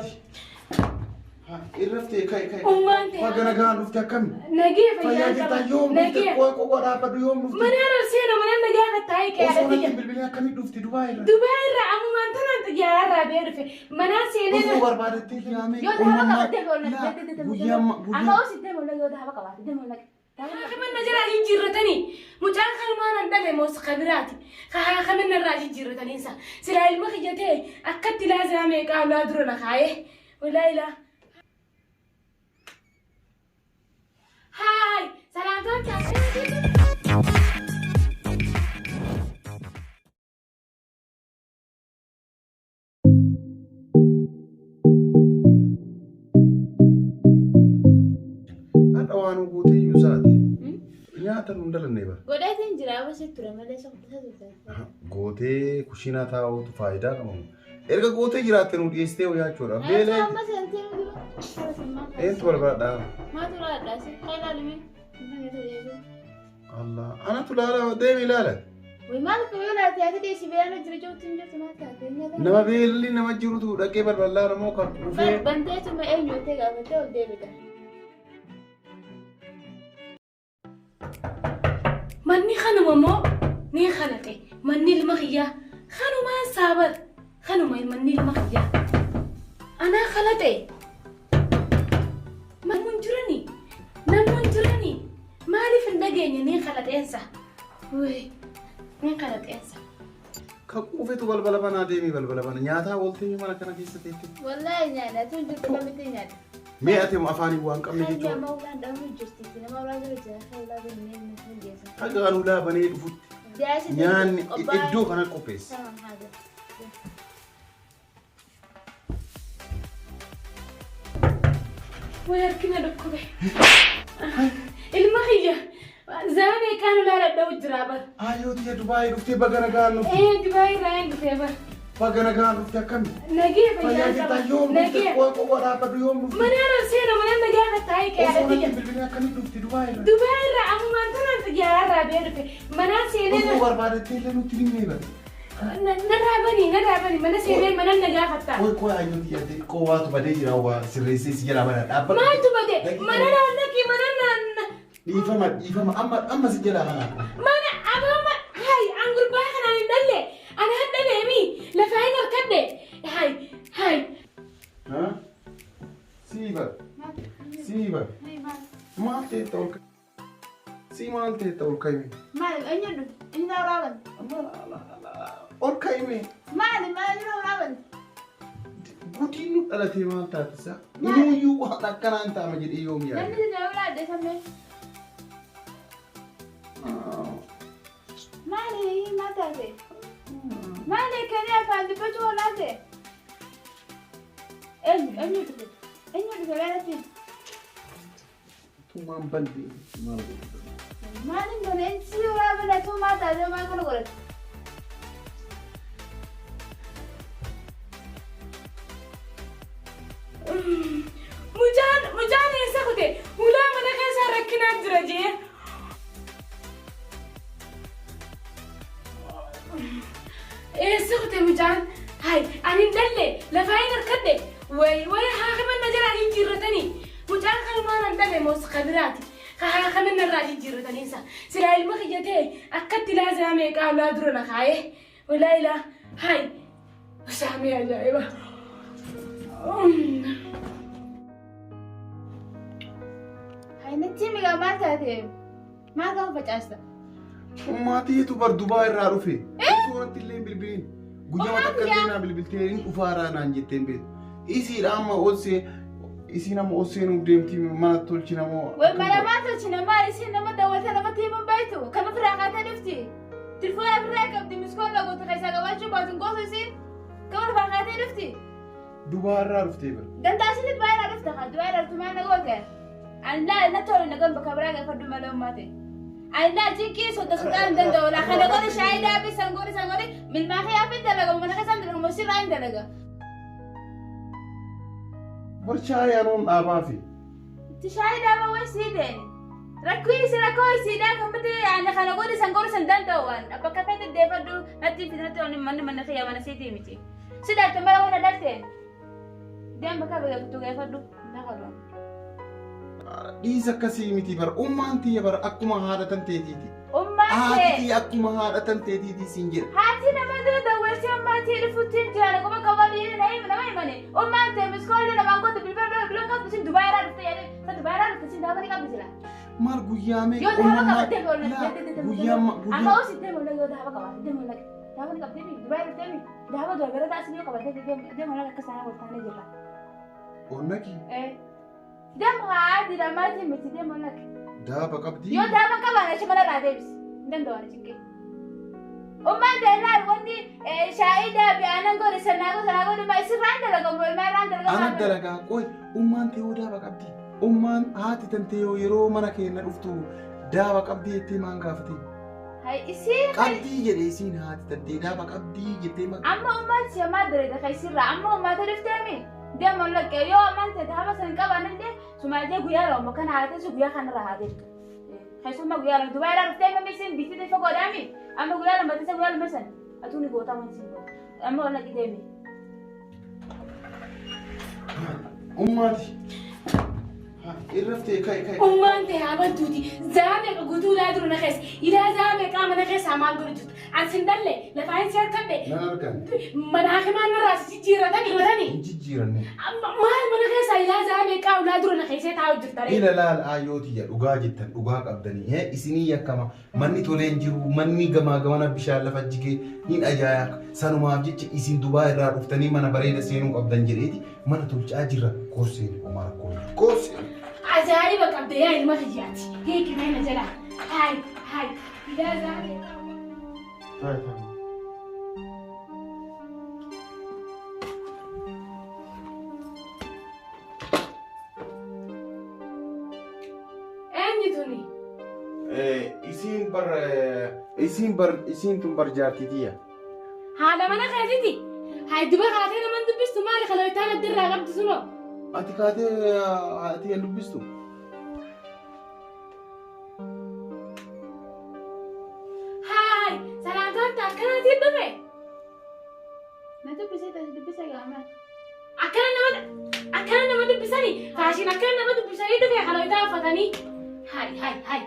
Ati. Irraftee kai kai. Ummaan ta'e. Baga nagaan dhufte akkami? Nagee Fayyaa fayyaa jirtaa qaba. yoom dhufte? Nagee. Qoy qoqoo dhaabbadhu yoom dhufte? Mana seena mana nagaa fattaa'ee Osoo qe'aadha natti biyya. hin bilbilin akkamii dhufte Dubaay irraa? Dubaay irraa ammumaan tanaan xiyyaara irraa ba'ee dhufe. Manaan seenee Dhufuu barbaadettee jiraame. Yoo dhaaba qabatte Guyyaa Amma guyyaa. os itti mola yoo dhaaba qabaate deemu laqa. Haakamanna jalaa jijjiirratanii mucaan kanumaan an dhale moos kabiraati. Haakamanna irraa jijjiirrataniinsa. Silaa ilma kiyya ta'e akkatti laazaa meeqaa ulaa dura na kaayee. Ulaa ilaa. Haay! Salaamtaan taatee. Hadha waan guutee iyyuu isaati. Nyaata nu hin dalannee bara. Godhatiin jira amma sitti ture malee isa turte. Gootee kushiinaa taa'uutu faayidaa qaba. Erga gootee jiraatte nu dhiyeessitee hojjaachuudha. Beelee Amma seentee nuti. eentu barbaadha? Maatu raadhaa si qaylaalime. Allah anatu laala deemi ilaala. Way maal qabu laata ati dhiisi beela jira jirtu hin jirtu maal taate Nama beelli nama jirutu dhaqee balbalaa namoo kan dhufee. Banteetuma eenyu jettee gaafattee ol deebita. Manni kanuma moo ni kanate manni ilma kiyyaa kanumaan saabar kanuma manni ilma kiyyaa anaa kalate namoon jirani namoon jirani maaliif hin dhageenye ni kalaxeensa ni kalaxeensa. Ka quufetu balbala banaa deemi balbala bana nyaataa ooltee mana kana keessa teette. Wallaahi nyaadha tun jirtu kamitti nyaadha. Mee ati afaanii waan qabne Hayya jechuudha. amma ulaan dhabuu jirti nama ulaa jira jira kan ulaa jira hin geessa. Dhagaan ulaa banee dhufutti nyaanni iddoo kana qopheesse. Way harkina dhukkube. Ilma kiyya zaamee kaan ulaa dhadha'u jira bar. Ayyoo tiyya Dubaayii dhuftee baga nagaan dhufte. Ee Dubaay irraa hin dhufee bar. Baga nagaan dhufte akkami? Nagee Fayyaa fayyaa jirtaa qaba. yoom dhufte? Nagee. Qoy qoqoo dhaabbadhu yoom dhufte? Mana seena mana nagaa fattaa'ee Osoo qe'aadha natti biyya. hin bilbilin akkamii dhufte Dubaay irraa? Dubaay irraa ammumaan tanaan xiyyaara irraa ba'ee dhufe. Manaan seenee Dhufuu barbaadettee illee nutti himnee bara. narraa bani narraa bani mana seenee mana nagaa fattaa. Qoy qoy ayyoo tiyya xiqqoo waatu badee jira waa sirreessee si jalaa bana dhaabbadhu. Maaltu bade mana naan dhaqi mana naan Dhiifama dhiifama amma amma si jalaa banaa. mana abama hay an gurbaa kanaan hin dhalle ana hin dhaleemi lafaa hin harkadhe hay hay. Sii bara. Sii bara. Maal ta'e ta'u ol Sii maal ta'e ta'u ol ka'ime? Maali eenyu dhufe? Eenyu na waraaban? Ol ka'ime. Maali maali na waraaban? Gudiin nu dhalatee maal taatisa? Nuyyuu waan akkanaan taama jedhee yoom yaade? Namni na waraadde sammee. Maali maal taate? Maali kan afaan dubbachuu walaate? Eenyu eenyu dhufe? Eenyu dhufe beelatti? Tumaan bandee maal godhu? Maali mana si waraaban atu maal taate maal kana godhate? Mucaan mucaan eessa kute ulaa mana keessaa rakkinaan jira jee. Eessa kute mucaan hay ani hin dhalle lafaa hin harkadhe way way haakimanna jalaa jijjiirratanii mucaan kanumaan an dhale moos kabiraati. Haakamanna irraa jijjiirrataniinsa silaa ilma kiyya ta'e akkatti laazaa meeqaa ulaa dura na kaayee ulaa ilaa hay saamee ajaa'iba. Hayi migaa maal taate? Maal gaafa facaasta? Ummaatiitu bar Dubaay irraa dhufe. Osoo natti illee hin bilbiliin. Guyyaa takka illee naa bilbiltee hin dhufaaraa naan jettee hin beektu. Isiidha amma ol isiin amma ol seenuuf deemti mana tolchina moo. Way mana maal tolchina maal isiin nama daawwata namatti himuun beektu kan ofirraa kaatee dhufti. Tilfoon ofirraa qabdi miskoon lagoota keessaa qabaachuu baatu hin gootu isiin kan ofirraa kaatee dhufti. Dubaay irraa dhuftee bara. Dantaa isiin Dubaay irraa dhufte haa Dubaay irraa dhufte maal na goote? Ani laa na tolu na goon bakka biraa gaafadhu malee ummaate. Ani laa jinqii sodda sodaa hin danda'u laa kana godhi shaayii daabii san godhi san godhi milmaa kee hafi dalaga mana keessaan dalaga mosirraa hin dalaga. Bar shaayii anuun dhaabaafi. Shaayii daabaa wayi sii deeni. Rakkoo isi rakkoo isiidhaa kan miti ani kana godhi san godhi san danda'u waan bakka feete deeffadhu natti fi natti manni mana kiyya mana siitii miti. Si dhalte mala waan dhalte. Deem bakka beektu geeffadhu. Naqadhu. Dhiisa akkasii miti bara ummaan tiyya bara akkuma haadha tan teetiiti. Ummaan Haati tee. tiyya akkuma haadha tan teetiiti siin jedha. Haati nama dura dawwalchee ummaan tee dhufuutti hin jiran quba qaba biyya nama himani. Ummaan tee miskoollee namaan gootu bilbila bilbila qabdu sin Dubaay irraa dhufte jedhee sa Dubaay irraa dhufte sin daabanii qabdu jira. Maal guyyaa meeqa Yoo daaba ummaan qabattee laa oolna guyyaa amma guyyaa osi deemu oolna yoo daaba qabatte deemu oolna daaba ni qabdee Dubaay dhuftee mi daaba dura bira taasisuu yoo qabattee deemu oolna akka isaanii wal taanee jirra. onnaki Deemu haa didamaatii miti deemu oolna. daaba qabdii. Yoo daaba qabaan achi mana irraa deebisi. Hin danda'u ani cinqee. Ummaan teellaan wanti shaayii daabi aannan godhe sanaa godhe sanaa godhe maa isirraan dalagamu ilmaa irraan Ana dalagamu. dalagaa qoy ummaan tee yoo daaba qabdi. Ummaan haati tantee yoo yeroo mana keenya dhuftu daaba qabdii jettee maan gaafate? Hai isii Qabdii jedhee isiin haati tantee daaba qabdii jettee maan amma ummaan siyamaa dalagda ka isirraa amma ummaata dhufteemi. Deemu laqqee yoo ammaan ta'e daaba san qaban illee sumaajee guyyaa lama kana haa teessu guyyaa kanarra haa deemtu. Keessumaa guyyaa lama Dubaay irraa dhuftee amma isin bittee fagoodhaami amma guyyaa lama teessa guyyaa lama san atuu ni gootaa waan isin gootu amma ol naqi deemi. Ummaati. Irraftee ka'i ka'i. Ummaan ta'e amantuuti. Zaame guutuu ilaa dura na keessa. Ilaa zaame qaama na keessaa maal godhu jirtu. Ani sin dhalle lafaan si harkadhe. Nan argan. Mana hakimaan irraa si jijjiirratanii godhanii. Hin jijjiiranne. Maal mana keessaa ilaa zaame qaama ilaa dura na keessee taa'u jirta ree. Ila laal aayyootiyya dhugaa jettan dhugaa qabdanii hee isinii yakkama manni tolee hin jiru manni gamaa gamana bishaan lafa jigee hin ajaa'iba sanumaaf jecha isin Dubaa irraa dhuftanii mana bareeda seenuu qabdan jedheeti mana tolchaa jirra korseen homaa rakkoo hin jiru. Korseen. Ajaa'iba qabda yaa ilma kiyyaati. Hiiki mee na jalaa. Hayi hayi. Ilaa zaame qaama. Taa'e taa'e. Eenyu tuni? Isiin bar isiin bar isiin tun bar jaartitiyya. Haala mana keetiiti. Hayi duba kaatee naman dubbistu maali kalootaan addirraa qabdu sunoo? Ati kaatee ati hin dubbistu. Hayi salaamtaan akkanaatiin dhufe. Na dubbisee taasi dubbisa gaamaa. Akkana nama akkana nama dubbisanii faashin akkana nama dubbisanii dhufe kalootaa uffatanii. Hayi hayi hayi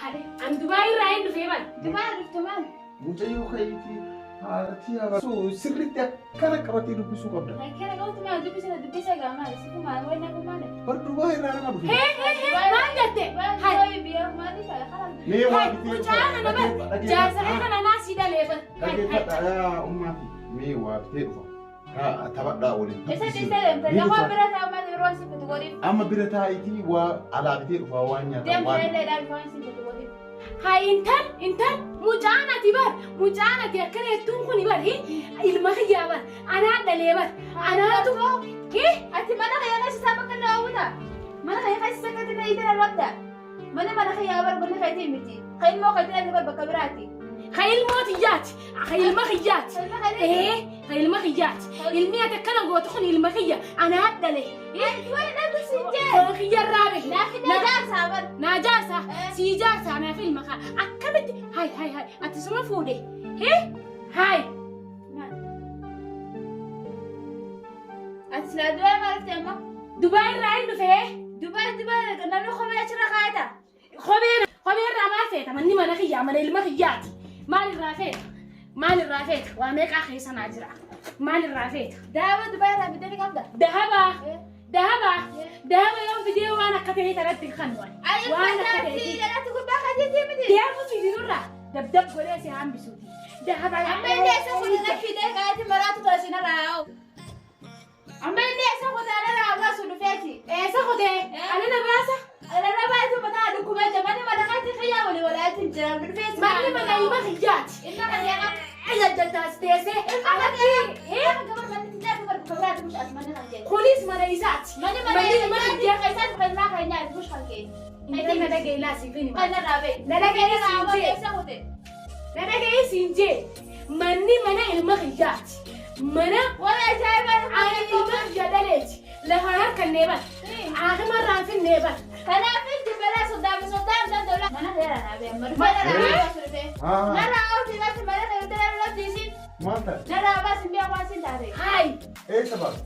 hayi an Dubaay irraa hin dhufee bal. Dubaay irraa dhufte maal? Mucayyoo ka'iitii haati sirriitti akkana qabatee dubbisuu qabda. Akkana qabatu maal dubbisa na dubbisa gaamaa isifu maal wanna kun maal? Bar Dubaay irraa nama dhufe. Hee hee hee maal jette? Hayi Biyya maali fa'a kana Mee waa hayi bitee mucaa kana bar jaarsa kee kana naa sii dhalee bar. Hayi hayi. Dhaggeeffadha yaa ummaati. Mee waa bitee dhufa. Taphadhaa waliin Isa dubbisii. dhiisee deemte Ni lafa dhufa. bira taa'u maal yeroo isin fitu godhiif. Amma bira taa'itii waa alaa bitee dhufa waan nyaatan Deemte waan. illee dhaabbi waan isin fitu godhiif. Hayi intal intal mucaan ati bar mucaan ati akkana jettuun kuni bar ilma kiyyaa bar anaa dhalee bar anaatu Ati mana kee keessa isaa bakka na hawwata. Mana kee keessa isaa akkatti ta'ii tana rabda. Mana mana kee yaa bar bunni keetii miti. Kan immoo keetii ati bar bakka biraati. ka ilmoo tiyyaati ka ilma kiyyaati ee ka ilma kiyyaati ilmi ati akkana gootu kun ilma kiyya anaa dhale foon kiyya irraa bahe naa jaarsa sii jaarsa naaf ilma kaa akkamitti hay hay hay ati suma fuudhe hee hay Ati silaa Dubaay maal dhufte amma? Dubaay irraa hin dhufee Dubaay Dubaay namni kophee achirra kaayata. kophee kophee irraa maal feeta manni mana kiyyaa mana ilma kiyyaati maal irraa feeta maal irraa feeta waa meeqaa keessa naa jira maal irraa feeta Daaba Dubaay irraa fidee ni qabda. Dahaba dahaba dahaba yoon fidee waan akka ta'e tanatti hin kannu Ayi waan akka ta'e jalatti gubbaa kajeetii miti. deemu fidinurraa dabdab godhee si hambisuuti dahaba Amma inni eessa kutana fidee kaayati maraatu tola sinarraa haa'u. Amma inni eessa kutana irraa baasu dhufeeti. Eessa kutee ani na baasa Irra baay'atu mataa dhukkubee jira. Manni mana kaatti xiyyaa walii walaatiin jira. Dhufeeti. manni mana ilma kiyyaati Ilma kiyyaa qaba. ija jaltaas teessee Ilma alatti kiyyaa. Gama manni xiyyaa bakka biraati mush ati manni kan kee. kunis mana isaati Manni mana ilma kiyyaa isaati kan ilmaa kan nyaatu mush kan kee. Intal na dhaga'e laasii fi Kan irraa bahe. Na dhaga'e siin jee. Eessa kute? Na dhaga'e siin jee manni mana ilma kiyyaati mana Waan ajaa'iba. ani ilma kiyya dhaleeti lafaan harkannee bar aakimarraan finnee bar Kanaaf dibala sodaa sodaa danda'u. Mana seera naa bahe. Mana irraa baasu dhufee. Narraa oofti baasi mana kan irraa lafti isin. Maal taate? Narraa baasi mi'a waan sin taate. Hayi Eessa baatu?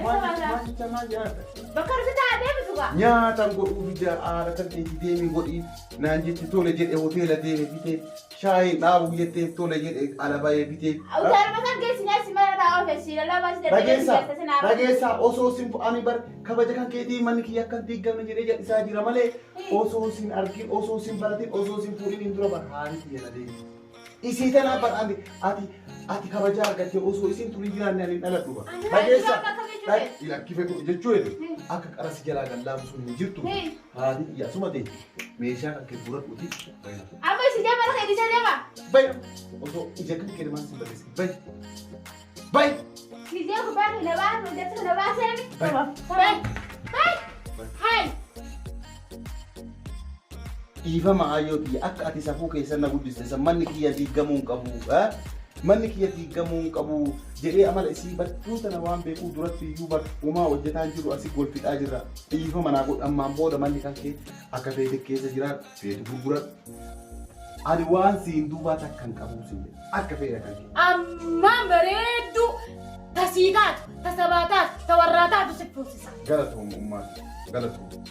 Maal jecha maal jedhaa? Bakka nuti taa'aa deebitu gaa. Nyaatan godhuu fida haadha kan keetii deemii godhii naan jetti tole jedhe hoteela deeme bitee shaayii dhaabuu jettee tole jedhe ala bahee bitee. Utaaluma kan geessi nyaasi mana irraa oofe si lallabaa si Dhageessaa darbe si dhageessaa osoo sin ani bar kabaja kan keetii manni kiyya akkan diigamne jedhee jedhisaa jira malee osoo sin argin osoo sin baratin osoo sin fuudhin hin dura bar haali kiyya na deemi. Isii tanaa bar ati ati ati kabaja argattee osoo isin turii jiraanne ani hin dhaladhu bar. Dhageessaa lakkife jechuu jedhu akka qarasi jalaa gallaamu sun hin jirtu haati kiyya asuma ta'e meeshaa kan kee buradhuuti. Amma si deema lafa isa deema. Bayi osoo ija kan kee maan sin barreesse bayi bayi. Si deema kubbaa kana baasu jecha kana baasee. Bayi. Bayi. Bayi. Hai. Dhiifama ayyoo kiyya akka ati safuu keessa na guddiste san manni kiyya diigamuu hin qabu manni kiyya diigamuu hin qabu jedhee amala isii battuu tana waan beekuu duratti iyyuu bar uumaa hojjetaan jiru asii golfidhaa jirra dhiifama naa godhu ammaan booda manni kan kee akka feete keessa jiraatu feetu gurguradhu ani waan siin duubaa takka hin qabu siin jedhe akka feete kan kee. Ammaan bareeddu tasii taatu, tasabaa taatu, tawarraa taatu si fuusisa. Galatooma ummaati galatooma.